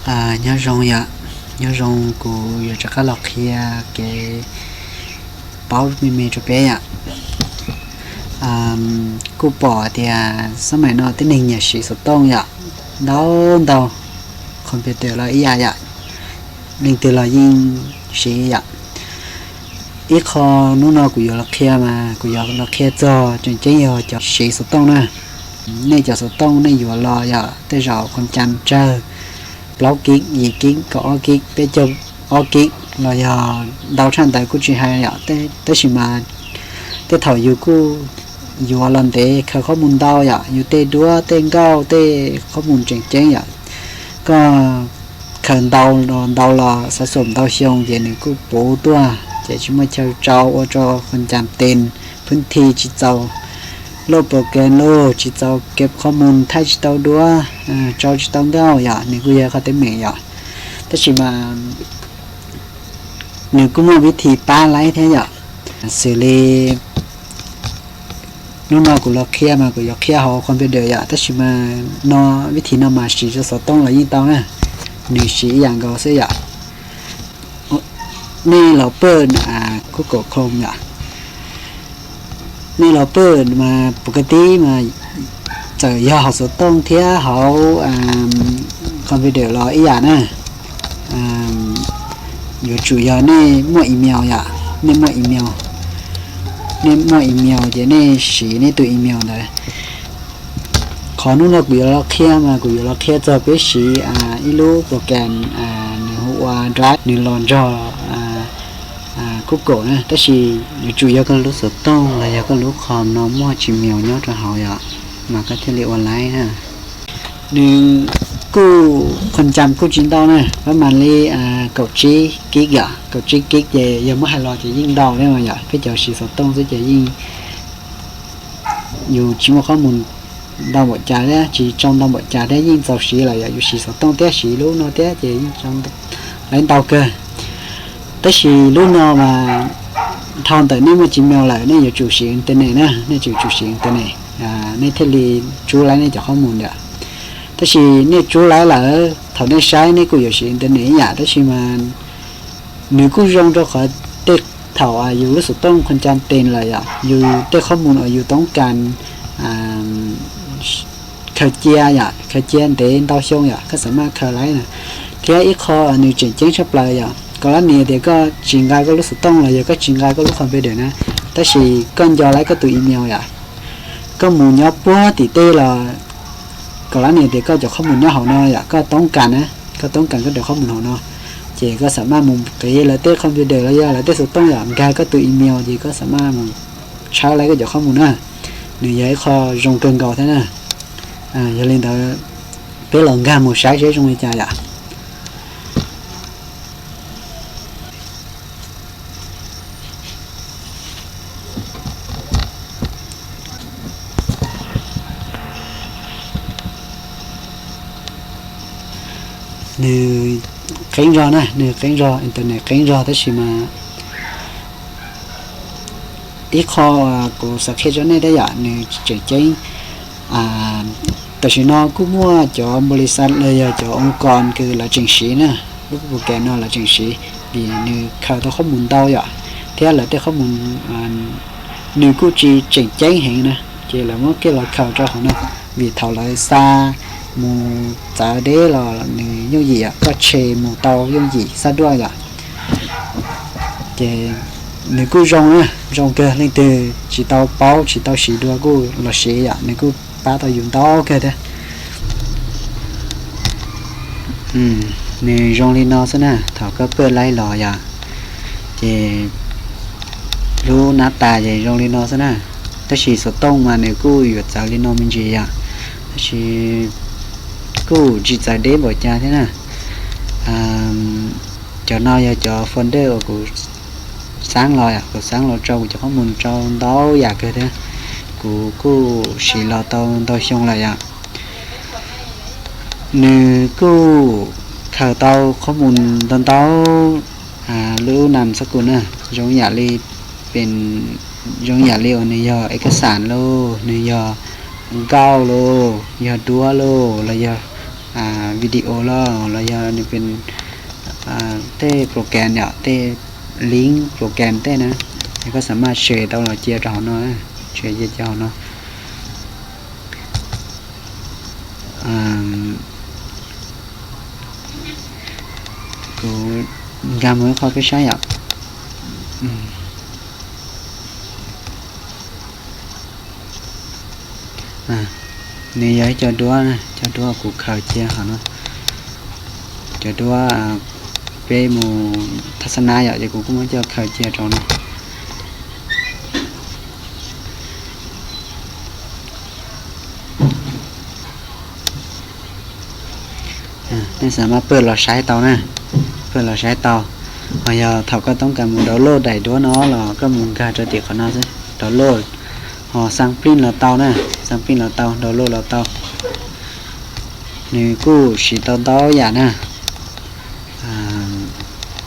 Nyob zoo yom, nyob zoo, kuv yuav rov qab los qhia kev paub me me rau peb yom. Kuj pom tias xab maim no tib neeg nyiam siv xov tooj yom, ntau ntau, computer los ib yam yom, leej twg los yeej siv yom. Ib qho hnub no kuv yuav los qhia mas kuv yuav los qhia txog tseem ceeb yog cov siv xov tooj na. Nej cov xov tooj nej yuav los yog tej zaum khuam cam tsawg, plaub kib, yim kib, kaum ob kib, peb caug ob kib los yog ntau tshaj ntawd kuj tsis hais yom, tab sis mas tej thaum yus kuj yuav los ntev khaws qhob mus ntau yom, yus tej duab tej nkauj tej qhob mus tseem ceeb yom, koj khaws ntau los ntau los xov xom ntau xyoo ces nws kuj puv tuaj ces tsis muaj chaw tsau, ua rau khuam cam tes phwb thi tsis txaus, loj pos kev loj tsis txaus kev qhob mus, thaij tsis tau duab, tsau tsis tau nkauj yom, nws kuj yog qhov teeb meem yom. Tab sis mas nws kuj muaj vib thi pab laib thiab yom. Xws li hnub no kuv los qhia mas kuv yuav qhia hauv computer yom, tab sis mas no vib thi no mas siv rau xov tooj los yeej tau na, nws siv ib yam nkaus xwb yom. Nej los pab Google Chrome yom, nej los pab mas pus ka tib mas txawm yog hauv xov tooj thiab hauv computer los ib yam na. Yuav tsum yog nej muaj email yom, nej muaj email, nej muaj email ces nej siv nej tus email ntawd. Qhov hnub no kuv yuav los qhia mas kuv yuav los qhia txog peb siv ib lub program nws hu ua Drive, nws los nrog Google na, tab sis yuav tsum yog koj lub xov tooj los yog koj lub com no muaj Gmail nyob rau hauv yom, mas koj thiaj li ua laib na. Nws kuj qhov cam kuj tsis ntau na, pab mam li kaum tsib kib yom, kaum tsib kib ces yog muab hais los ces yeej ntau thiab mas yom, peb cov siv xov tooj xwb ces yeej, yus tsis muaj qhob mus ntau npaum cas thiab tsis tsau ntau npaum cas thiab yeej txaus siv lawm yom, yus siv xov tooj thiab siv lub no thiab ces yeej tsau lawv ntau kawg. Tab sis lub no mas dhau ntawm nej muaj Gmail lawm nej yuav tsum siv internet na, nej yuav tsum siv internet, nej thiaj li tsub laib nej cov qhob mus yom. Tab sis nej tsub laib lawm thaum nej saib nej kuj yuav siv internet ib yam, tab sis mas nws kuj zoo rau qhov tej thaum yus lub xov tooj qhov cam tes lawm yom, yus tej qhob mus uas yus toob kas khaws cia yom, khaws cia ntev ntau xyoo yom, koj xam maj khaws laib na. Thiab ib qho nws tseem ceeb tshaj plaws yom, kaum lab nis tias koj tsis nqa koj lub xov tooj los yog koj tsis nqa koj lub computer na, tab sis koj nco laib koj tus email yom, koj mus nyob puag tim tej los kaum lab nis tias koj cov qhob mus nyob hauv no yom, koj toob kas na, koj toob kas koj cov qhob mus hauv no, ces koj xam maj mus qiv lawv tej computer los yog lawv tej xov tooj yom, nkag koj tus email ces koj xam maj mus tshawb laib koj cov qhob mus na. Nws yog ib qho zoo kawg nkaus thiab na. Yog li ntawd peb los nkag mus saib seb zoo li cas yom. Nws qeeb zog na, nws qeeb zog, internet qeeb zog tab sis mas ib qho kuv xav qhia rau nej thiab yom, nws tseem ceeb. Tam sim no kuj muaj cov npau li xav los yog cov oo kos kws lawv tseem siv na, lub program no lawv tseem siv vim nws khaws tau qhob mus ntau yom, thiab lawv tej qhob mus nws kuj tsis tseem ceeb heev na, ces lawv muab kiag los khaws rau hauv no, vim thaum lawv xa mus txawv deb los nws yooj yim yom, koj tshe mus tau yooj yim xab duaj yom. Ces nws kuj zoo na, zoo kawg, leej twg tsis tau paub tsis tau siv dua kuj los siv yom, nws kuj pab tau yus ntau kawg thiab. Nws zoo li no xwb na, thaum koj pab laib los yom, ces lub nab tas ces zoo li no xwb na. Tab sis xov tooj mas nws kuj yuav txawv li no me ntsis yom, tab sis kuj tsis txawv deb npaum cas thiab na. Cov no yog cov folder uas kuv xaab los, kuv xaab los rau kuv cov qhob mus rau ntau yam kawg thiab, kuv kuj siv los tau ntau xyoo lawm yom. Nws kuj khaws tau qhob mus ntau ntau lub nam xab kus na, zoo yam li, zoo yam li uas nws yog ev kas xas lauj, nws yog nkauj lauj, yog duab lauj, los yog video los los yog nws pes tej program yom, tej link program tej na, es koj xam maj share tau los cia rau hauv no, share cia cia hauv no. Kuv nkag mus ib qho peb saib yom. Nws yog ib co duab, co duab kuv khaws cia hauv no. Cov duab peb mus thaj xab nab yom, ces kuv kuj muab coj khaws cia rau no. Nej xam maj pawg los saib tau na, pawg los saib tau. Ho yog thaum koj toob kas mus download daim duab no los koj mus nkag rau tim qhov no xwb, download, ho xaa plij los tau na, xaa plij los tau, download los tau. Nws kuj siv tau ntau yam na.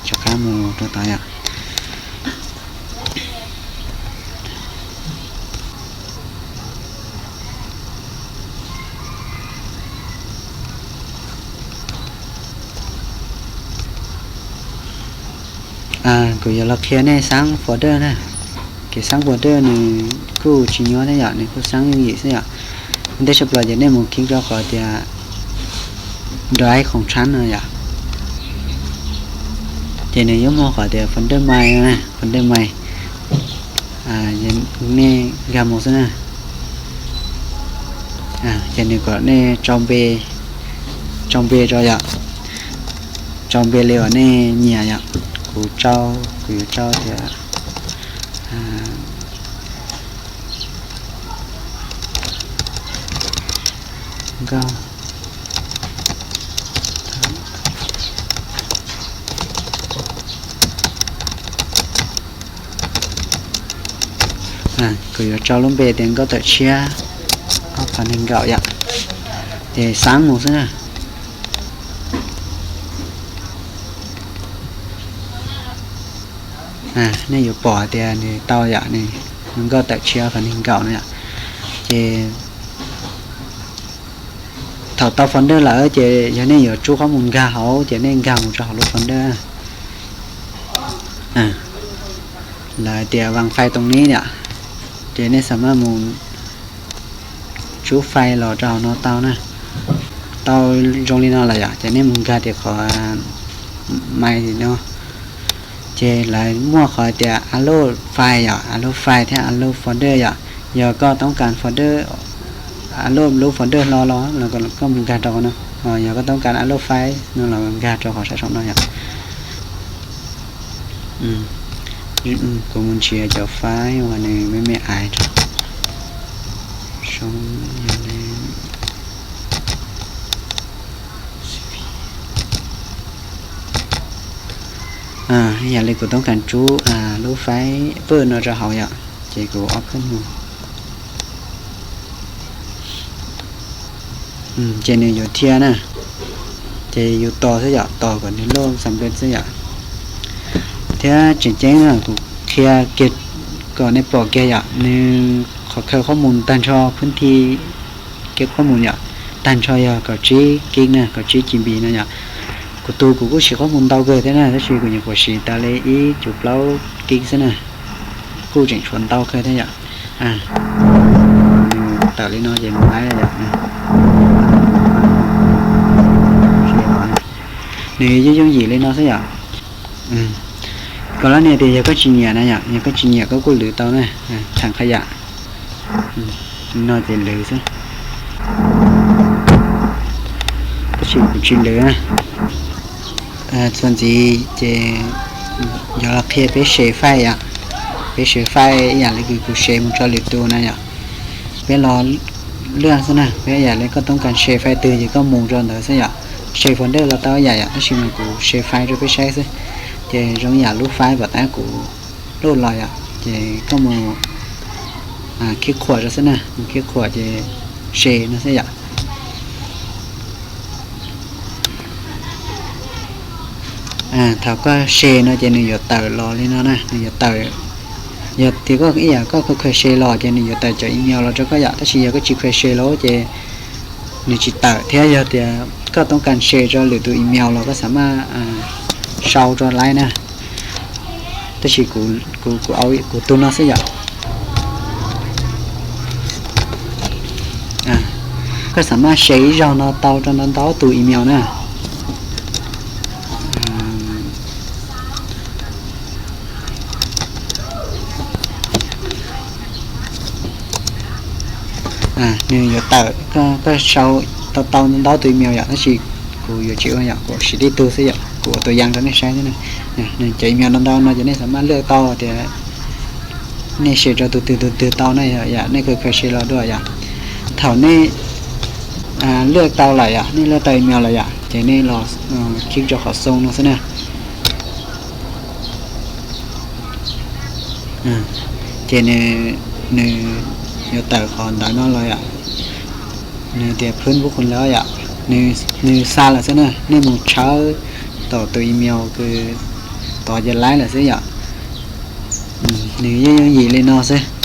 Rov qab mus rau tod yom. Kuv yuav los qhia nej xaab folder na. Kev xaab folder nws kuj tsis nyuaj thiab yom, nws kuj xaab yooj yim xwb yom. Ua ntej tshaj plaws ces nej mus kis rau qhov tias drive khoom tshab no yom. Ces nws yuav muaj qhov tias folder main, folder main. Nej nkag mus xwb na. Ces nws kom nej tsau npe, tsau npe rau yom, tsau npe li uas nej nyiam yom. Kuv tsau, kuv yuav tsau tias nkauj. Kuv yuav tsau lub npe tias nkauj tawm tshiab ob phav nees nkaum yom. Ces xaab mus xwb na. Nej yuav pom tias nws tau yom, nws nkauj tawm tshiab ob phav nees nkaum no yom. Ces thaum tau folder lawm ces yog nej yuav tsub qhob mus nkag hauv ces nej nkag mus rau hauv lub folder. Lawv tias vam fais toos nib yom, ces nej xam maj mus tsub fais los rau hauv no tau na. Tau zoo li no lawm yom, ces nej mus nkag tim qhov mais no. Ces lawv muaj qhov tias upload file yom, upload file thiab upload folder yom. Yog koj toob kas folder, upload lub folder hlo los los koj mus nkag rau qhov no. Yog koj toob kas upload file no los nkag rau qhov sab saum no yom. Kuv mus nrhiav cov file uas nws me me aiv rau. Yam li kuv toob kas tsub lub file Word no rau hauv yom, ces kuv open mus. Ces nws yuav thiab na, ces yus tos xwb yom, tos kom nws load xam peb xwb yom. Thiab tseem ceeb na, kuv qhia kiag kom nej pom kiag yom, nws qhov khaws qhob mus tag nrho phwb thi kev qhob mus yom, tag nrho yog kaum tsib kib na, kaum tsib G B no yom. Kuv tus kuv kuj siv qhob mus ntau kawg thiab na, tab sis kuv nyuam qhuav siv tas li ib cuv plaub kib xwb na, kuj tseem tshuav ntau kawg thiab yom. Tawm li no ces mus laib yom. Nws yooj yooj yim li no xwb yom. Kom lab nias tias yog koj tsis nyiam na yom, yog koj tsis nyiam koj kuj lwv tau na, thaem qha yam. No ces lwv xwb. Tab sis kuv tsis lwv na. Txuas ntxiv ces yuav los qhia peb share file yom. Peb share file ib yam li kuv share mus rau lwm tus na yom. Peb los lwaj xwb na, peb ib yam li koj toob kas share file twg ces koj mus rau ntawd xwb yom. Share folder los tau ib yam yom, tab sis mas kuv share file rau peb saib xwb. Ces zoo yam lub file pom tab kuv load los yom, ces koj mus khib khuam rau xwb na, mus khib khuam ces share no xwb yom. Thaum koj share no ces nws yuav tawm los li no na, nws yuav tawm, yog tias koj ib yam koj khuav share los ces nws yuav tawm cov email los rau koj yom, tab sis yog koj tsis khuav share los ces nws tsis tawm thiab. Yog tias koj toob kas se rau lwm tus email los koj xam maj sau rau laib na. Tab sis kuv, kuv, kuv tug no xwb yom. Koj xam maj se ib zaug no tau rau ntau ntau tus email na. Nws yuav tawm, koj sau tau tau ntau tus email yom, tab sis kuv yuav tsis ua yom, kuv siv tib tug xwb yom, kuv ua tus yam rau nej saib xwb. Nws cov email ntau ntau no ces nej xam maj lwaj tau tias nej se rau tus twg tus twg tau na yom, nej khaws khaws se los dua yom. Thaum nej lwaj tau lawm yom, nej lwaj tau email lawm yom, ces nej los kib rau qhov xoo no xwb na. Ces nws, nws yuav tawm qhov ntawd no los yom. Nws tias phwb npub qhov lawm yom, nws xa lawm xwb na, nej mus tshawb tom tus email kws tod ces laib lawm xwb yom. Nws yeej yooj yim li no xwb.